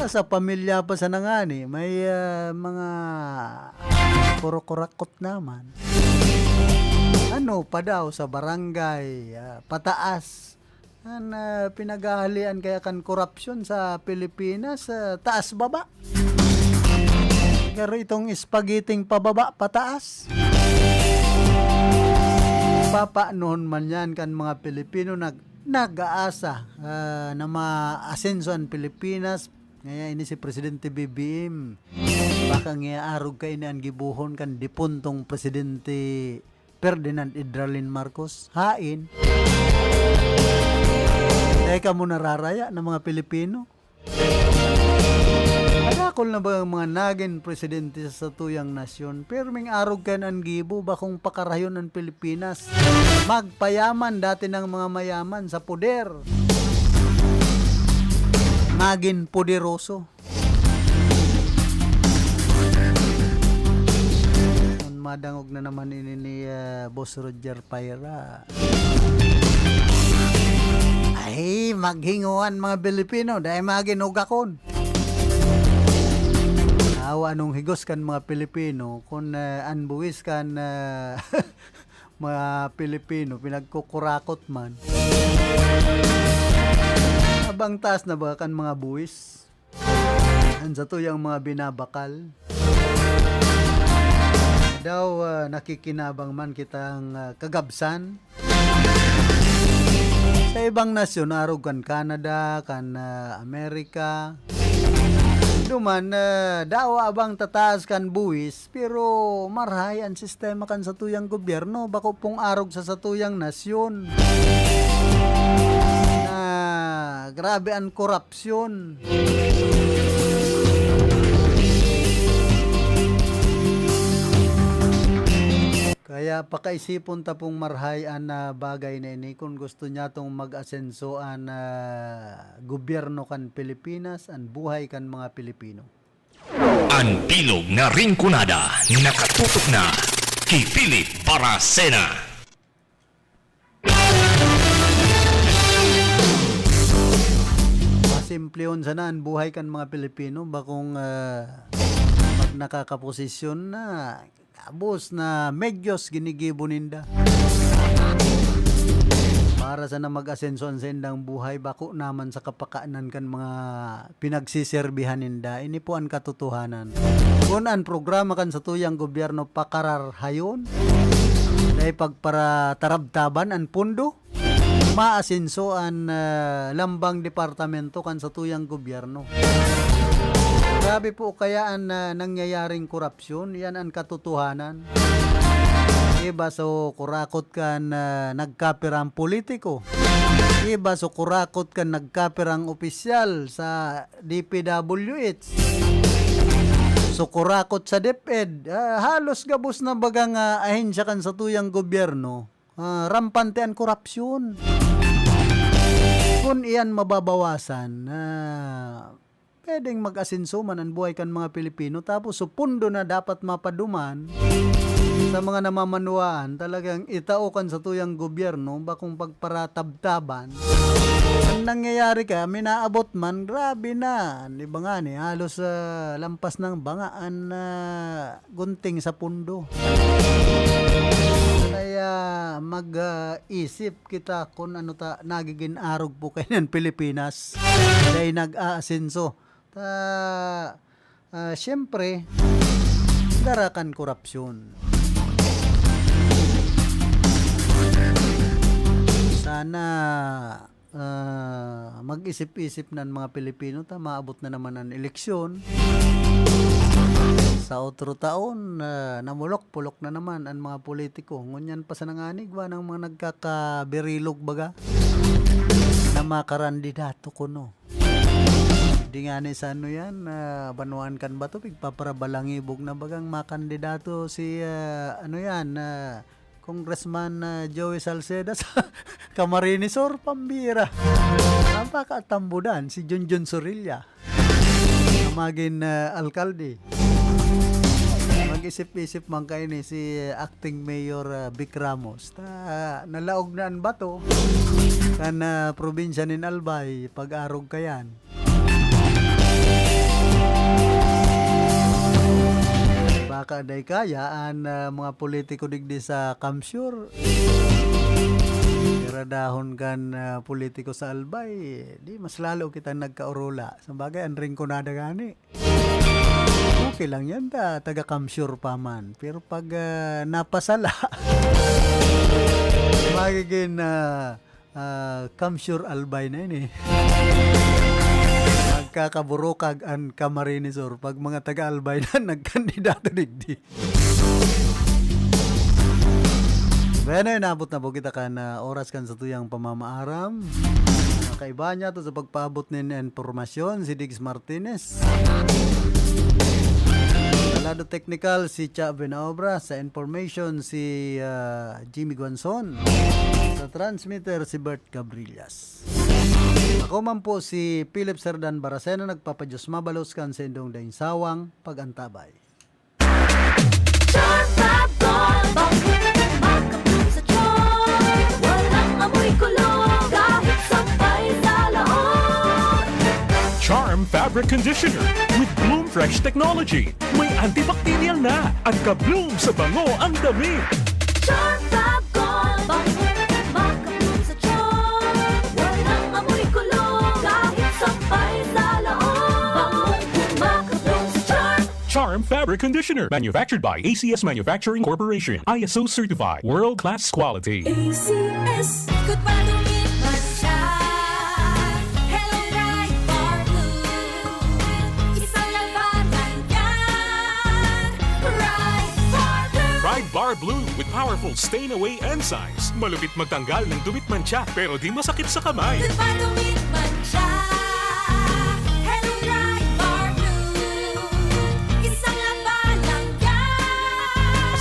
Sa pamilya pa sana ngani, may, ah, mga kurukurakot naman. Ano pa daw sa barangay, ah, pataas? An, ah, pinaghahalian kaya kan korapsyon sa Pilipinas, ah, taas-baba. Pero itong spaghetti pababa, pataas. Papaanohon man yan kan mga Pilipino nag-, nag-aasa, ah, na maasenso an Pilipinas. Ngayon, ini si Presidente B B M. Baka ngiyaarog kaini an gibohon kan dipuntong Presidente Ferdinand Idralin Marcos. Hain. Dai kamo nararaya na mga Pilipino? Madakol na ba ang mga nagin presidente sa satuyang nasyon? Pirming arog kan an gibo, bakong pakarayon an Pilipinas. Magpayaman, dati ng mga mayaman sa poder. Magin poderoso. Madangog na naman ini ni, ah, Boss Roger Paira. Ay, maghingoan mga Pilipino, dai magin ugakon. Awa anong higos kan mga Pilipino, kun, ah, an buwis kan, ah, mga Pilipino, pinagkukurakot man. Abang taas na ba kan mga buwis? An satuyang mga binabakal. Daw, ah, nakikinabang man kitang, ah, kagabsan. Sa ibang nasyon, arog kan Canada, kan, ah, Amerika. Duman, ah, daw abang tataas kan buwis, pero marahay an sistema kan satuyang gobyerno, bako pong arog sa satuyang nasyon. Na grabe an korap- korapsyon. Kaya pakaisipon ta pong marahay an, ah, bagay na ini kun gusto niya tong mag-asenso an, ah, gobyerno kan Pilipinas, an buhay kan mga Pilipino. An bilog na Rinconada nakatutok na ki Philip Baracena. Pasimplihon sana an buhay kan mga Pilipino, bakong, ah, pag nakakaposisyon na, gabos na medyos ginigibo ninda. Para sana mag-asenso an saindang buhay, bako naman sa kapakanan kan mga pinagsiserbihan ninda. Ini po an katotohanan. Kun an programa kan satuyang gobyerno pakararhayon, dai pagparatarabtaban an pondo, maasenso an, ah, lambang departamento kan satuyang gobyerno. Grabe po kaya an, ah, nangyayaring korapsyon. Yan an katotohanan. Iba so kurakot kan, ah, nagkapirang politiko. Iba so kurakot kan nagkapirang opisyal sa D P W H. So kurakot sa DepEd. Ah, halos gabos na bagang, ah, ahensya kan satuyang gobyerno. Ah, rampante an korapsyon. Kun iyan mababawasan, ah, pwedeng mag-asenso man an buhay kan mga Pilipino, tapos so pondo na dapat mapaduman sa mga namamanuan, talagang itao kan satuyang gobyerno, bakong pagparatabtaban. An nangyayari ka, minaabot man, grabe na. Di ba nga ni, halos, ah, lampas ng banga an, ah, gunting sa pondo. Kaya mag, ah, isip kita kun ano ta nagigin arog po kaiyan Pilipinas. Dai nag-aasenso. Ta, ah, siyempre, dara kan korapsyon. Sana, ah, mag-isip-isip na an mga Pilipino ta maabot na naman an eleksyon. Sa otro taon, ah, namulok-pulok na naman an mga politiko. Ngunyan pa sana ngani, igwa ng mga nagkakabirilog baga na mga karandidato kuno. Di ngani sa ano yan, ah, banwaan kan bato, pigpaparabalangibog na bagang makandidato si, ah, ano yan, ah, Congressman, ah, Joey Salceda sa Camarines Sur, pambira. Ang pakatambudan, si Junjun Sorilla na magin, ah, alkalde. Mag-isip-isip man kaini si, ah, Acting Mayor, ah, Vic Ramos. Ta, nalaog na an bato kan, ah, probinsya nin Albay, pag-arog kayan. Baka dai kaya an, ah, mga politiko digdi sa Kamsur. Piradahon kan, ah, politiko sa Albay, di mas lalo kitang nagkaorola. Sa bagay, an Rinconada gani. Okay lang yan, ta, taga Kamsur pa man. Pero pag, ah, napasala, Magiging, ah, ah, Kamsur Albay na yun eh. Magkakaburukag ang Camarines Sur pag mga taga-Albay na nagkandidato digdi. Bueno, inabot na po kita kan, ah, oras kan satuyang pamamaaram. Kaiba niya to sa pagpaabot nin impormasyon, si Diggs Martinez. Sa lado teknikal, si Cha Benaobra. Sa information, si, ah, Jimmy Guanzon. Sa transmitter, si Bert Cabrillas. Ako man po si Philip Serdan Baracena, nagpapadiyos mabalos kan sa indong daing sawang pag-antabay. Charm Fab Gold, bangko makabloom sa charm. Walang amoy kulog, kahit sampay sa laot. Charm Fabric Conditioner with Bloom Fresh Technology. May antibacterial na. Ang ka-bloom sa bango ang damit. Charm Fab Gold, bangko makabloom sa charm. Walang amoy kulog, kahit sampay sa laot. Bangko makabloom sa charm. Charm Fabric Conditioner, manufactured by A C S Manufacturing Corporation, I S O certified, world-class quality. A C S. Ikot pa, dumit man siya. Hello, Pride Bar Blue. Isang labanan yan. Pride Bar Blue. Pride Bar Blue with powerful stain away enzymes. Malupit magtanggal ng dumit mantsa, pero di masakit sa kamay. Ikot pa, dumit man siya. Hello, Pride Bar Blue. Isang labanan yan.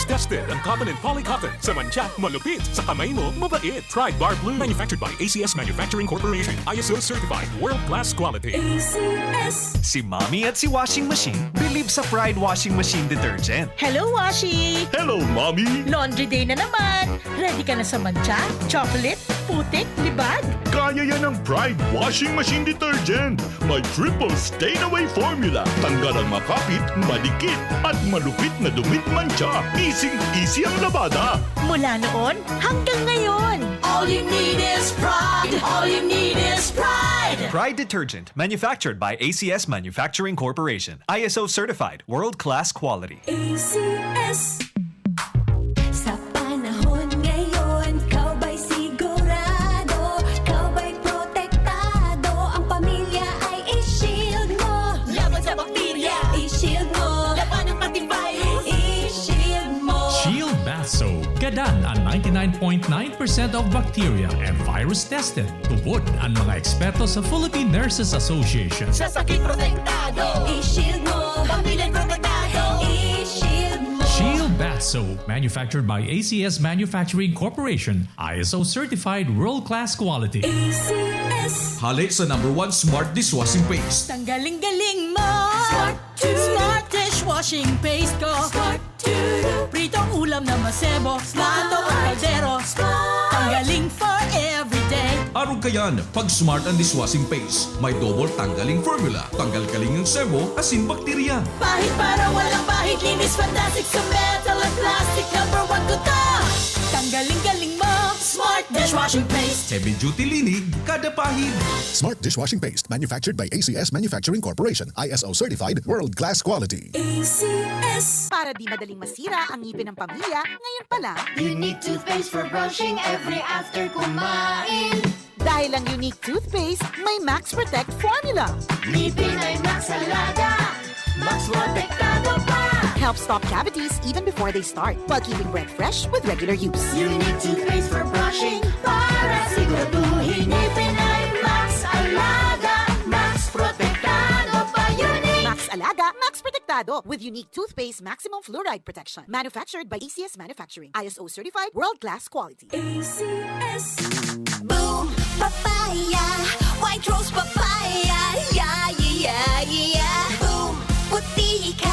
Tested ang cotton and polycotton. Sa mantsa, malupit. Sa kamay mo, mabait. Pride Bar Blue. Manufactured by A C S Manufacturing Corporation. I S O certified. World-class quality. A C S. Si Mommy at si Washing Machine believe sa Pride Washing Machine Detergent. Hello, Washi! Hello, Mommy! Laundry day na naman! Ready ka na sa mantsa, chocolate, putik, libag? Kaya yan ng Pride Washing Machine Detergent. May triple stain away formula. Tanggal ang makapit, madikit, at malupit na dumit mantsa. Easy-easy ang labada. Mula noon hanggang ngayon. All you need is Pride. All you need is Pride. Pride Detergent, manufactured by A C S Manufacturing Corporation. I S O certified, world-class quality. A C S. Sa panahon ngayon, ikaw ba'y sigurado? Ikaw ba'y protektado? Ang pamilya ay i-shield mo. Laban sa bakterya, i-shield mo. Labanan pati virus, i-shield mo. Shield Bath Soap. Gadan an ninety-nine point nine percent of bacteria and virus tested. Tubod an mga eksperto sa Philippine Nurses Association. Sa sakit protektado, i-shield mo. Pamilya protektado, i-shield mo. Shield Bath Soap, manufactured by A C S Manufacturing Corporation, I S O certified, world-class quality. A C S. Hale sa number one smart dishwashing paste. Tanggaling-galing mo. Smart Smart dishwashing paste ko. Smart Pritong ulam na masebo. Smart ang kaldero. Smart. Tanggaling for everyday. Arog kayan, pag Smart ang dishwashing paste, may double tanggaling formula. Tanggal kaling ang sebo, asin bakterya. Pahid para walang pahid, linis fantastic sa metal at plastic. Number one ko to. Tanggaling-galing mo. Smart dishwashing paste. Heavy duty linig, kada pahid. Smart dishwashing paste, manufactured by A C S Manufacturing Corporation, I S O certified, world class quality. A C S. Para di madaling masira ang ngipin ng pamilya, ngayon pa lang. Unique toothpaste for brushing every after kumain. Dahil ang Unique toothpaste may Max Protect formula. Ngipin ay Max Alaga, Max Protektado pa. Helps stop cavities even before they start, while keeping breath fresh with regular use. Unique toothpaste for brushing para siguraduhin ngipin ay Max Alaga, Max Protektado pa. Unique. Max Alaga, Max Protektado with Unique toothpaste maximum fluoride protection. Manufactured by A C S Manufacturing. I S O certified, world class quality. A C S. Boom Papaya, White Rose Papaya, yeah, yeah, yeah, yeah. Boom, puti ka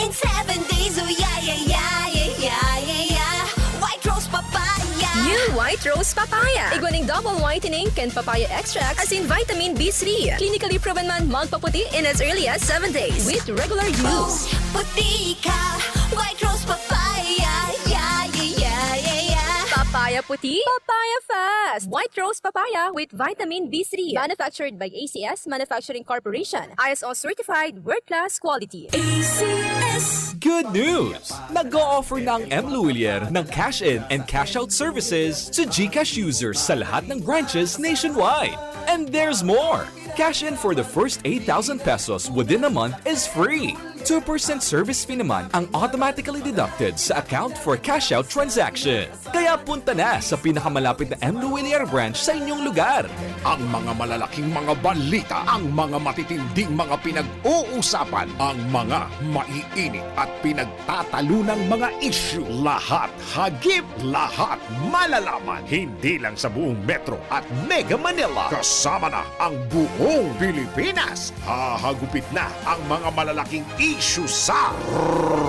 in seven days, oh yeah, yeah, yeah, yeah, yeah, yeah, yeah. White Rose Papaya. New White Rose Papaya. Igwa ning double whitening kan papaya extract asin vitamin B three. Clinically proven man magpaputi in as early as seven days with regular use. Puti ka, White Rose Papaya, yeah, yeah, yeah, yeah, yeah. Papaya Papaya puti, Papaya Fest! White Rose Papaya with Vitamin B three. Manufactured by A C S Manufacturing Corporation. I S O certified, world-class quality. A C S. Good news! Nag-o-offer na ang M Lhuillier ng cash-in and cash-out services to GCash users sa lahat ng branches nationwide. And there's more! Cash in for the first eight thousand pesos within a month is free. Two percent service fee naman ang automatically deducted sa account for cash out transaction. Kaya punta na sa pinakamalapit na M Lhuillier branch sa inyong lugar. Ang mga malalaking mga balita, ang mga matitinding mga pinag-uusapan, ang mga maiinit at pinagtatalunang mga isyu, lahat hagip, lahat malalaman, hindi lang sa buong Metro at Mega Manila. Kasama na ang buong Pilipinas. Hahagupit na ang mga malalaking isyu sa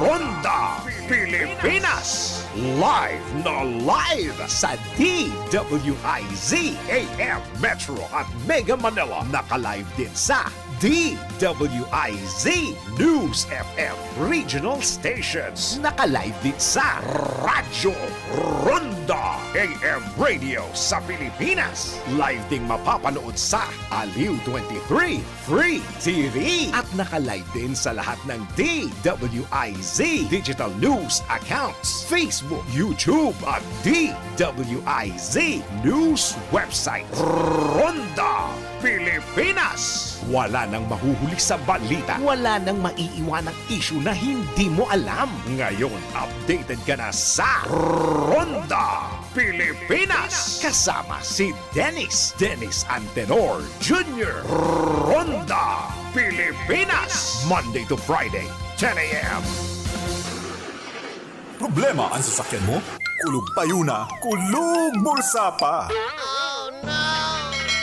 Ronda Pilipinas. Live na live sa D W I Z A M Metro at Mega Manila. Naka-live din sa D W I Z News F M Regional Stations. Naka-live din sa Radyo Ronda A M Radio sa Pilipinas. Live ding mapapanood sa Aliw twenty-three Free T V. At naka-live din sa lahat ng D W I Z digital news accounts, Facebook, YouTube at D W I Z News website. Ronda Pilipinas. Wala nang mahuhuli sa balita. Wala nang maiiwanang isyu na hindi mo alam. Ngayon, updated ka na sa Ronda Pilipinas. Kasama si Dennis, Dennis Antenor Junior. Ronda Pilipinas. Monday to Friday, ten a m. Problema an sasakyan mo? Kulog payo na, kulog bulsa pa!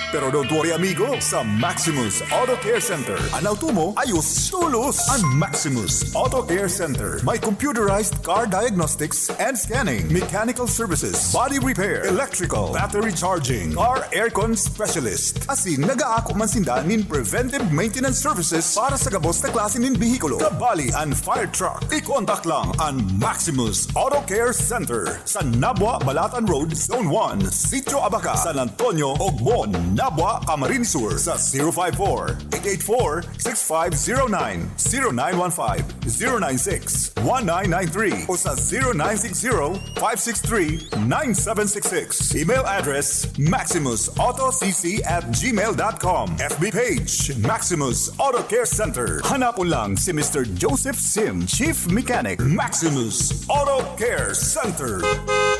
Pero don't worry, amigo, sa Maximus Auto Care Center, an auto mo ayos tolos! An Maximus Auto Care Center may computerized car diagnostics and scanning, mechanical services, body repair, electrical, battery charging, car aircon specialist. Asin nag-aako man sinda nin preventive maintenance services para sa gabos na klase nin behikulo, kabali an fire truck. I-contact lang an Maximus Auto Care Center sa Nabua Balatan Road, Zone one, Sitio Abaca, San Antonio, Ogmon, Nabua, Camarines Sur, sa zero five four, eight eight four, six five zero nine, zero nine one five, zero nine six, one nine nine three o sa zero nine six zero, five six three, nine seven six six. Email address, maximus auto c c at gmail dot com. F B page, Maximus Auto Care Center. Hanapon lang si Mister Joseph Sim, Chief Mechanic, Maximus Auto Care Center.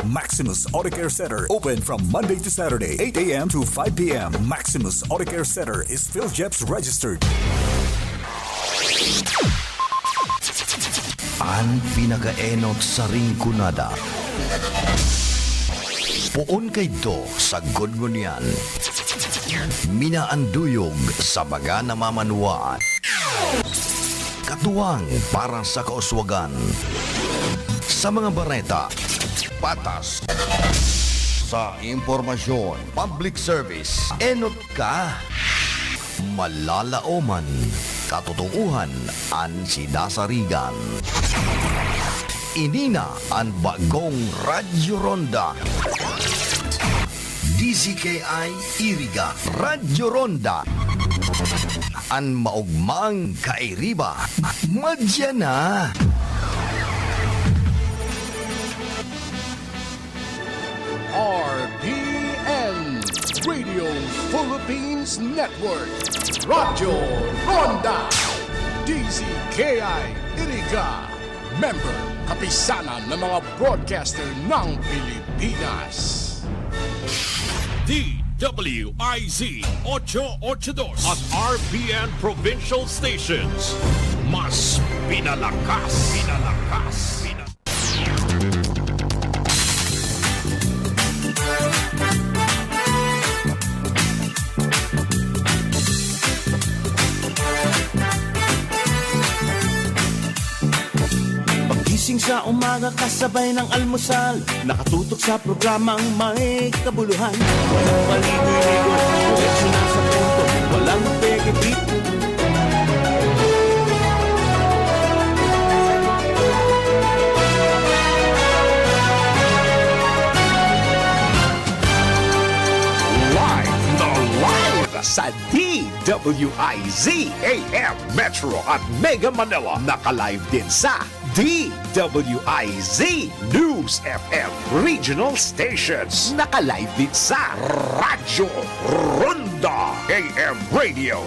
Maximus Auto Care Center, open from Monday to Saturday, eight a m to five p m. Maximus Auto Care Center is PhilGEPS registered. An pinakaenot sa Rinconada. Poon kaidto sa gud ngunyan. Minaanduyog sa mga namamanwaan. Katuwang para sa kauswagan. Sa mga bareta, patas. Sa impormasyon, public service, enot ka. Malalaoman, katotohanan an sinasarigan. Ini na an bagong Radyo Ronda. D Z K I Iriga, Radyo Ronda. An maogmang kairiba, madya na. R P N, Radio Philippines Network, Radyo Ronda, D Z K I Iriga, member, Kapisanan ng mga Broadcaster ng Pilipinas. D W I Z ocho ocho dos at R P N Provincial Stations. Mas pinalakas, pinalakas, pinalakas. Pagising sa umaga kasabay ng almusal, nakatutok sa programang may kabuluhan. Walang paligoy-ligoy, diretso na sa punto, walang peke-peke. Sa D W I Z A M Metro at Mega Manila, naka-live din sa D W I Z News F M Regional Stations. Naka-live din sa Radyo Ronda A M Radio